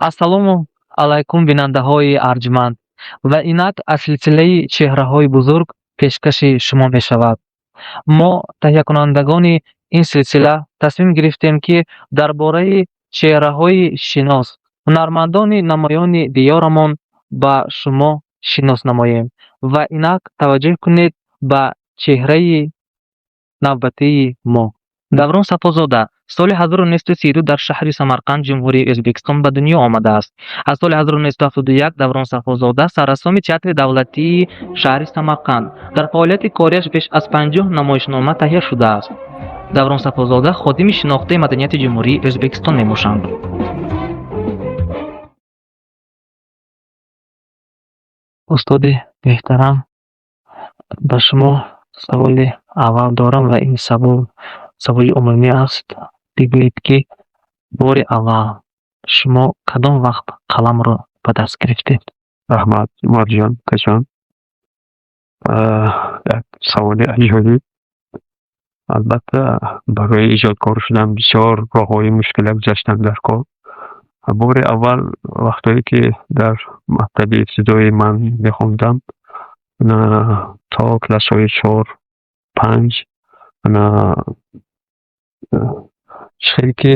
Ассалому алайкум, бинандаҳои арҷманд! Ва инак аз силсилаи чеҳраҳои бузург пешкаши шумо мешавад. Мо, таҳиякунандагони ин силсила, тасмим гирифтем, ки дар бораи чеҳраҳои шинос, ҳунармандони намоёни диёрамон ба шумо шинос намоем. Ва инак таваҷҷӯҳ кунед ба чеҳраи навбатии мо. Даврон Сафозода соли 1932 дар шаҳри Самарқанд, Ҷумҳурии Ӯзбекистон ба дунё омадааст. Аз соли 1971 Даврон Сафозода саррассоми Театри давлатии шаҳри Самарқанд. Дар фаъолияти кориаш беш аз 50 намоишнома таҳия шудааст. Даврон Сафозода ходими шинохтаи маданияти Ҷумҳурии Ӯзбекистон мебошанд. Устоди муҳтарам, ба шумо саволи аввал дорам ва ин савол саволи умумӣ аст. Бигӯед, ки бори аввал шумо кадом вақт қаламро ба даст гирифтед? Раҳмат, Умарҷон, укаҷон. Як саволи аҷоиб. Албатта, барои эҷодкор шудан бисёр роҳҳои мушкила гузаштам дар кор. Бори аввал вақтое ки дар мактаби ибтидоӣ ман мехондам, то классҳои чор, панҷ, чӣ хел ки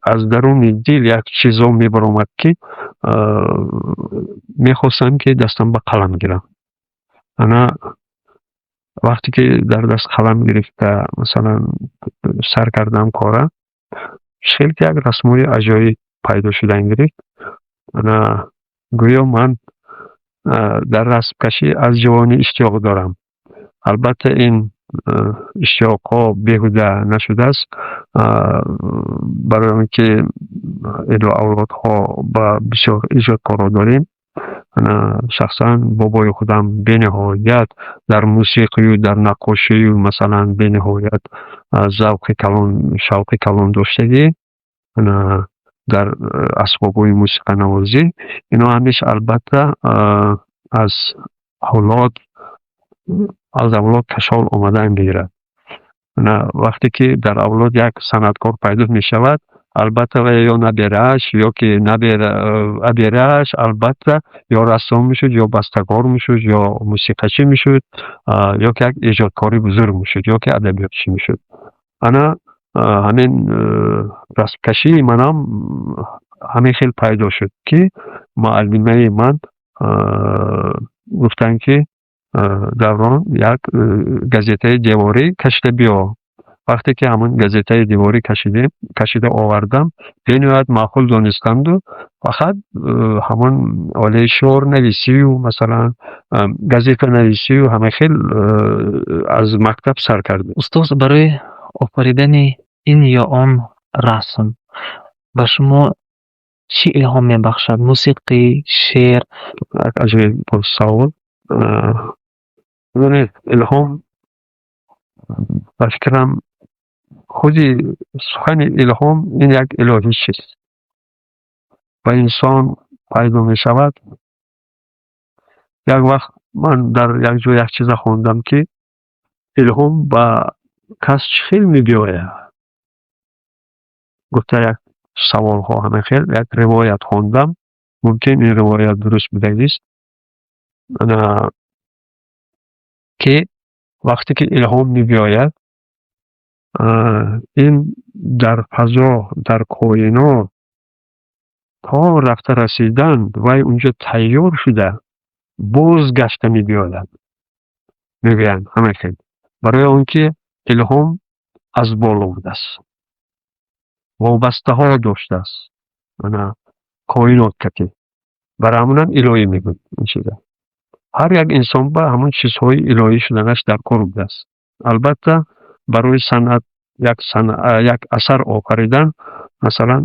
аз даруни дил як чизо мебаромад, ки мехостам, ки дастам ба қалам гирам. Ана вақте ки дар даст қалам гирифта, масалан, сар кардам кора, чӣ хел ки як расмҳои аҷоиб пайдо шудан гирифт. Ана гӯё ман дар расмкашӣ аз ҷавонӣ иштиёқ дорам. Албатта, ин иштиёқҳо беҳуда нашудааст, барои он ки элу авлодҳо ба бисёр эҷодкорҳо дорем. Шахсан бобои худам бениҳоят дар мусиқию дар наққошию, масалан, бениҳоят завқи калон, шавқи калон доштагӣ дар асбобҳои мусиқанавозӣ. Ино ҳамеш, албатта, аз авлод кашол омадан мегирад. Вақте ки дар авлод як санъаткор пайдо мешавад, албатта, вай ё наберааш, ё ки аберааш, албатта, ё рассом мешуд, ё бастакор мешуд, ё мусиқачӣ мешуд, ё ки як эҷодкори бузург мешуд, ё ки адабиётчӣ мешуд. Ана ҳамин расмкашии манам ҳамин хел пайдо шуд, ки муаллимаи ман гуфтанд, ки Даврон, як газетаи деворӣ кашида биё. Вақте ки ҳамон газетаи деворӣ кашидем, кашида овардам, бениҳоят маъқул донистанду фақат ҳамон олаи шеърнависию, масалан, газетанависию ҳама хел аз мактаб сар кардем. Устоз, барои офаридани ин ё он расм ба шумо чӣ илҳом мебахшад? Мусиқӣ, шеър? Як аҷоиб савол. Медонед, илҳом, ба фикрам, худи сухани илҳом ин як илоҳӣ чиз ба инсон пайдо мешавад. Як вақт ман дар як ҷо як чиза хондам, ки илҳом ба кас чӣ хел мебиёяд гуфта, як саволҳо, ҳама хел як ривоят хондам. Мумкин, ин ривоят дуруст будагист, ки вақте ки илҳом мебиёяд, ин дар фазо, дар коинот то рафта расидан, вай унҷо тайёр шуда боз гашта мебиёяд, мегӯянд ҳама хел. Барои он ки илҳом аз боло будааст, вобастаҳо доштааст ана коинот кати, барои ҳамонам илоҳӣ мегӯянд ин чиза. Ҳар як инсон ба ҳамон чизҳои илоҳӣ шуданаш дар кор будааст. Албатта, барои санъат, як асар офаридан, масалан,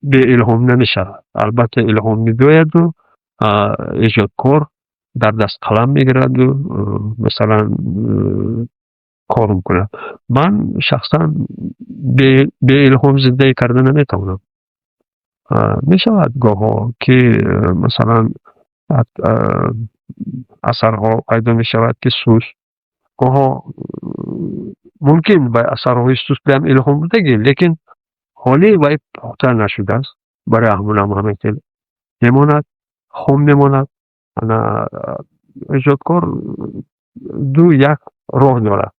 беилҳом намешавад. Албатта, илҳом мебиёяду эҷодкор дар даст қалам мегираду, масалан, кор мекунад. Ман шахсан беилҳом зиндагӣ карда наметавонам. Мешавад гоҳҳо, ки, масалан, асарҳо пайдо мешавад, ки суст гоҳҳо. Мумкин вай асарҳои сустиам илҳом будагӣ, лекин ҳоле вай пухта нашудааст. Барои ҳамонам ҳамин хел мемонад, хом мемонад. Ана эҷодкор ду як роҳ дорад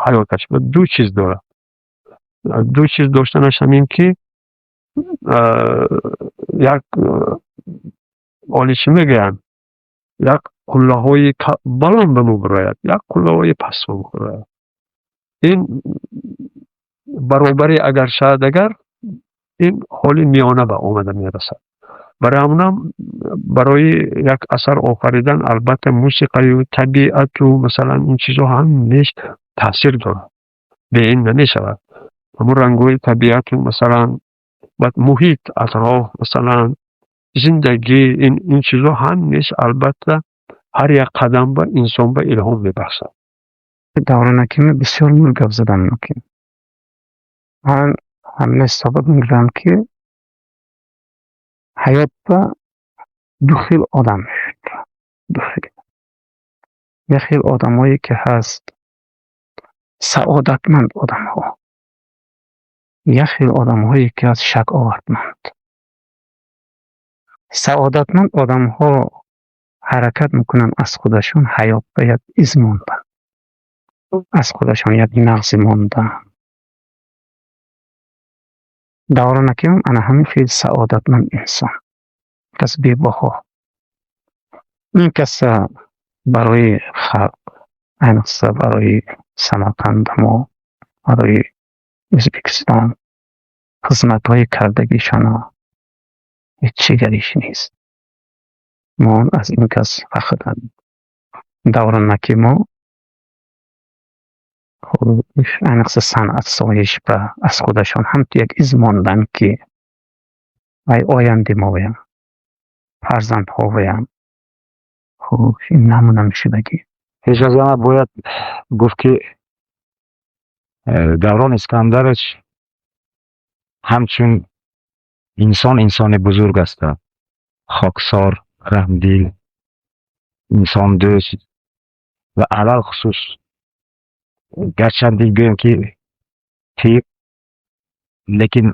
ҳаёташ, ду чиз дорад. Ду чиз доштанаш ҳамин ки як оли чӣ мегӯянд, як қуллаҳои баланд ба мебарояд, як қуллаҳои паст ба мебарояд. Ин баробарӣ агар шавад, агар ин ҳоли миёна ба омада мерасад. Барои ҳамонам барои як асар офаридан албатта мусиқаю табиату, масалан, ин чизҳо ҳамеш таъсир дорад. Бе ин намешавад. Ҳамон рангҳои табиату, масалан, баъд муҳит, атроф, масалан, зиндагӣ, ин чизҳо ҳамеш албатта ҳар як қадам ба инсон ба илҳом мебахшад. Даврон Ҳакимов бисёр нур гап задан мумкин. Ман ҳамин ҳисобот мегирам, ки ҳаётда ду хел одам мешуд. Ду хел. Як хел одамое ки ҳаст, саодатманд одамҳо. Як хел одамҳое ки ҳаст, шаковатманд. Саодатманд одамҳо ҳаракат мекунанд, аз худашон ҳаётда як из мондан. Аз худашон як нағзи мондан. Даврон Ҳакимов ана ҳамин хел саодатманд инсон. Кас бебаҳо. Ин каса барои халқ, айниқса барои Самарқанди мо, барои Ӯзбекистон хизматҳои кардагишона ҳеҷ чигариш нест. Мо аз ин кас фахр дорем. Даврон Ҳакимов айниқса санъат соҳиш ба аз худашон ҳамту як из мондан, ки вай ояндаи моям, фарзандҳоям. Хуб, ин намуна мешудагӣ. Пеш аз ҳама бояд гуфт, ки Даврон Искандарович ҳамчун инсон инсони бузург ҳастанд. Хоксор, раҳмдил, инсондӯст ва алалхусус, гарчанде гӯем ки пир, лекин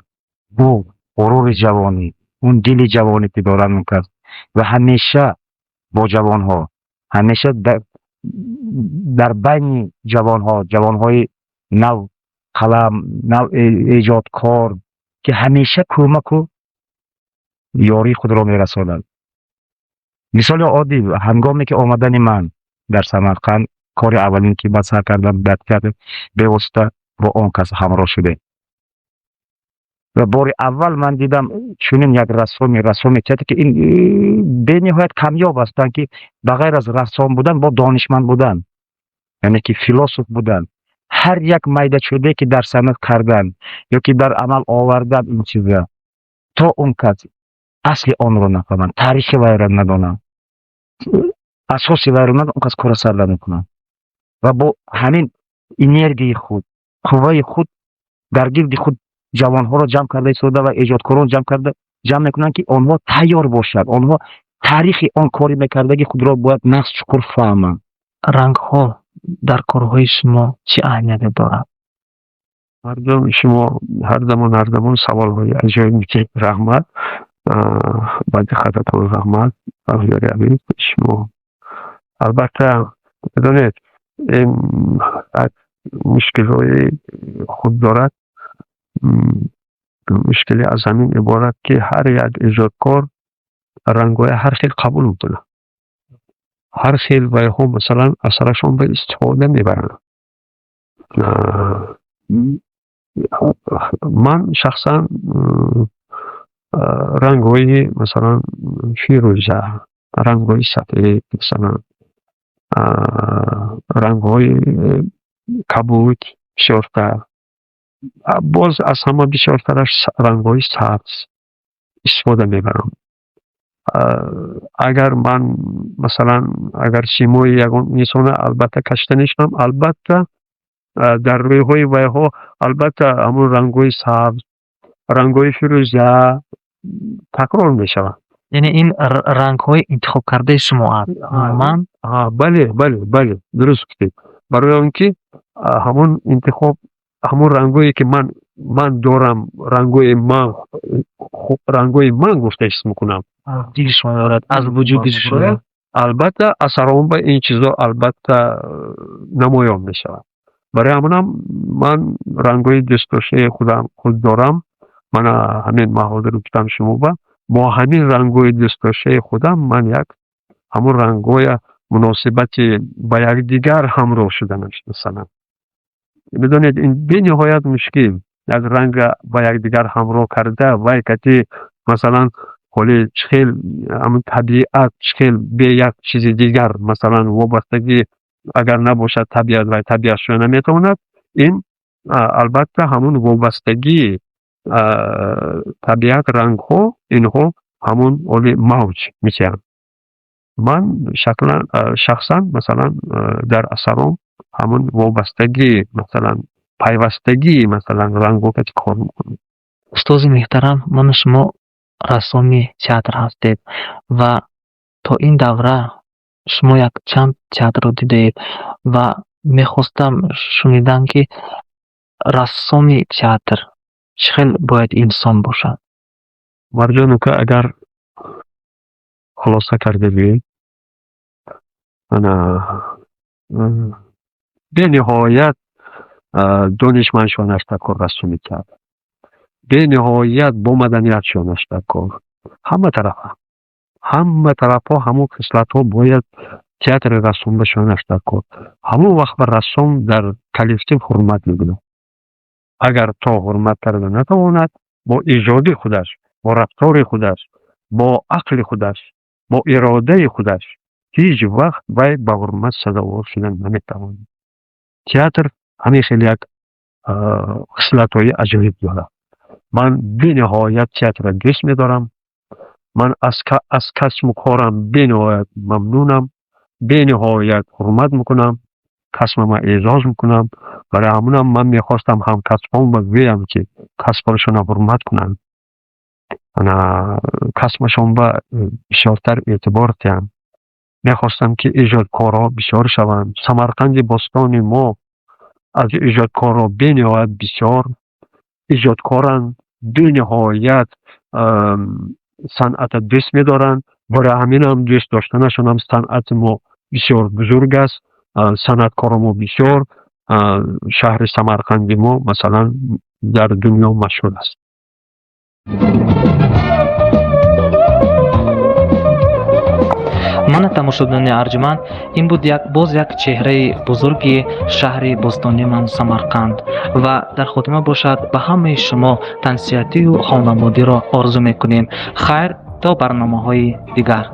бо ғурури ҷавонӣ, он дили ҷавонӣ ки дорад он кас ва ҳамеша бо ҷавонҳо, ҳамеша дар байни ҷавонҳо, ҷавонҳои нав қалам, нав эҷодкор, ки ҳамеша кӯмаку ёрии худро мерасонад. Мисоли оддӣ, ҳангоме ки омадани ман дар Самарқанд, кори аввалин ки ба сар кардам дар театр, бевосита бо он кас ҳамроҳ шудем ва бори аввал ман дидам чунин як рассоми, рассоми театр, ки ин бениҳоят камёб ҳастанд, ки ба ғайр аз рассом будан бо донишманд будан, яъне ки философ будан, ҳар як майдачӯбе ки дар санъат кардан ё ки дар амал овардан, ин чиза то он кас асли онро нафаҳманд, таърихи вайро надонанд, асоси вайро надонанд, он кас кора сар намекунад. Ва бо ҳамин энергияи худ, қувваи худ дар гирди худ ҷавонҳоро ҷамъ карда истода ва эҷодкорон ҷамъ карда ҷамъ мекунанд, ки онҳо тайёр бошад, онҳо таърихи он кори мекардаги худро бояд нағз, чуқур фаҳманд. Рангҳо дар корҳои шумо чӣ аҳамияте дорад? Мардум, шумо ҳар замон, ҳар замон саволҳои аҷоиб медиҳед. Раҳмат, ба диққататон раҳмат, бахтиёри азиз. Шумо албатта медонед, ин як мушкилҳои худ дорад. Мушкилӣ аз ҳамин иборат, ки ҳар як эҷодкор рангҳои ҳар хел қабул мекунад, ҳар хел вайҳо, масалан, асарашон ба истифода мебаранд. Ман шахсан рангҳои, масалан, фирӯза, рангҳои сафед, масалан, рангҳои кабуд бисёртар, боз аз ҳама бисёртараш рангҳои сабз истифода мебарам. Агар ман, масалан, агар симои ягон инсона албатта кашида мешавам, албатта дар рӯйҳои вайҳо албатта ҳамон рангҳои сабз, рангҳои фирӯза такрор мешаванд. Яъне ин рангҳои интихобкардаи шумо аст умуман? Бале, дуруст гуфтед, барои он ки Ҳамон интихоб, ҳамон рангое ки ман дорам, рангои ман, рангои ман гуфта ҳис мекунам. Аз дили шумо меорад, аз вуҷуди шумо. Албатта, асарон ба ин чизо албатта намоён мешавад. Барои ҳамонам ман рангҳои дӯстдоштаи худам худ дорам. Мана ҳамин ман ҳозир гуфтам шумо ба бо ҳамин рангҳои дӯстдоштаи худам ман як ҳамон рангҳоя муносибати ба якдигар ҳамроҳ шуданаш. Масалан, медонед, ин бениҳоят мушкил, як ранга ба якдигар ҳамроҳ карда вай кати. Масалан, ҳоли чӣ хел ҳамин табиат чӣ хел бе як чизи дигар, масалан, вобастагӣ агар набошад, табиат вай табиат шуда наметавонад. Ин албатта ҳамон вобастагии табиат, рангҳо, инҳо ҳамон ҳоли мавҷ мешаванд. Ман шаклан, шахсан, масалан, дар асаром ҳамон вобастагӣ, масалан, пайвастагии, масалан, рангҳо кати кор мекунам. Устози муҳтарам, ману шумо рассоми театр ҳастед ва то ин давра шумо якчанд театрро дидаед ва мехостам шунидан, ки рассоми театр чӣ хел бояд инсон бошад? Марҷон ука, агар хулоса карда гӯем, ана бениҳоят донишманд шуданаш дар кор рассоми театр, бениҳоят бомаданият шуданаш дар кор, ҳама тарафа, ҳама тарафҳо ҳамон хислатҳо бояд театри рассомба шуданаш дар кор. Ҳамон вақт ба рассом дар коллектив ҳурмат мебинад. Агар то ҳурмат карда натавонад, бо эҷоди худаш, бо рафтори худаш, бо ақли худаш, бо иродаи худаш ҳеҷ вақт вай ба ҳурмат сазовор шуда наметавонад. Театр ҳамин хел як хислатҳои аҷоиб дорад. Ман бениҳоят театрро дӯст медорам. Ман аз касбу корам бениҳоят мамнунам, бениҳоят ҳурмат мекунам, касбама эъзоз мекунам. Барои ҳамонам ман мехостам ҳамкасбонро гӯям, ки касбашонро ҳурмат кунанд, ана касбашон ба бисёртар эътибор диҳанд. Мехостам, ки эҷодкорҳо бисёр шаванд. Самарқанди бостони мо аз эҷодкорҳо бениҳоят бисёр эҷодкоранд, бениҳоят санъатро дӯст медоранд. Барои ҳаминам дӯст доштанашонам санъати мо бисёр бузург аст, санъаткори мо бисёр. Шаҳри Самарқанди мо, масалан, дар дунё машҳур аст. Мана, тамошобинони арҷманд, ин буд як боз як чеҳраи бузурги шаҳри бостонии Самарқанд ва дар хотима бошад, ба ҳамаи шумо тансиҳатию хонободиро орзу мекунем. Хайр, то барномаҳои дигар.